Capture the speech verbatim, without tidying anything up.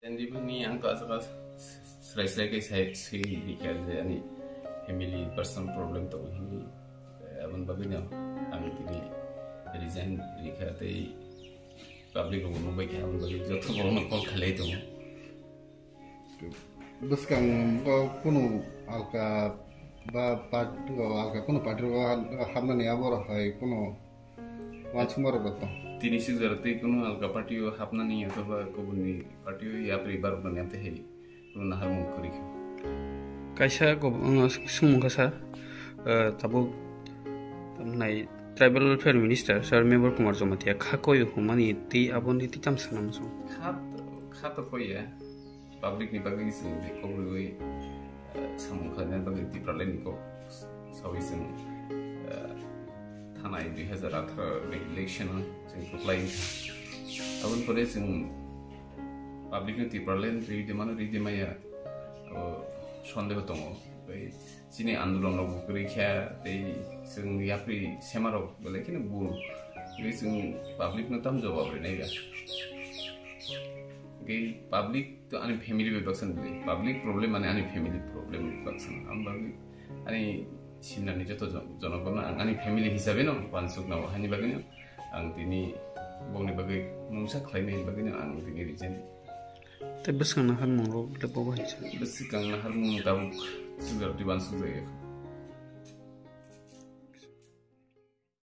Tei bini ang to aswk srai srai khe sai swi rikha je ani family personal problem tongo hwnwi, eh, aboni bagwino ang tini resign rikha tei public rokbo nukbai kha, aboni bagwi joto borokno call khlai tongo. Bwskango kunu alka ba party o alka kunu party o hapnani abo rok hai kunu uansukma rok tong. Tini sijak tei kunu alka party o hapnani othoba kubuni party o yapri baroknani amtwi hai kunu naharmung kwrwi kha. Kaisa kub-, uh, swngmung kha sir, uh, tabuk nai Tribal Welfare Minister sir Mevar Kumar Jamatia kha koi humani tei aboni tei tamo sana muchung. Kha, kha to koi ya. Public ni bagwi chwng je kobrwi, eh, samung khlaina bagwi Tipraland ni kok sawi chwng, eh, thanai dui hazar atharo ni election o chwng kwplai wngkha. Aboni pore chwng public no Tipraland ri de mano ri de maya, abo sondeho tongo. Bai chini andolon rok bo kwrwi kha tei chwng yapri sema rok belai kheno bul. Tei chwng public no tam jawab rinai ba. Tei public to ani family bai baksa ni, public problem mane ani family problem baksa. Ang bagwi ani simnani joto jon-, jonogono ang ani family hisabe no uansuk nao, hani bagwi no ang tini bongni bagwi mungsa khlaimani bagwi no ang tini resign. Tei bwskang naharmung rok le bo bai sa. Bwskang naharmung tabuk sugar di uansuk jaya.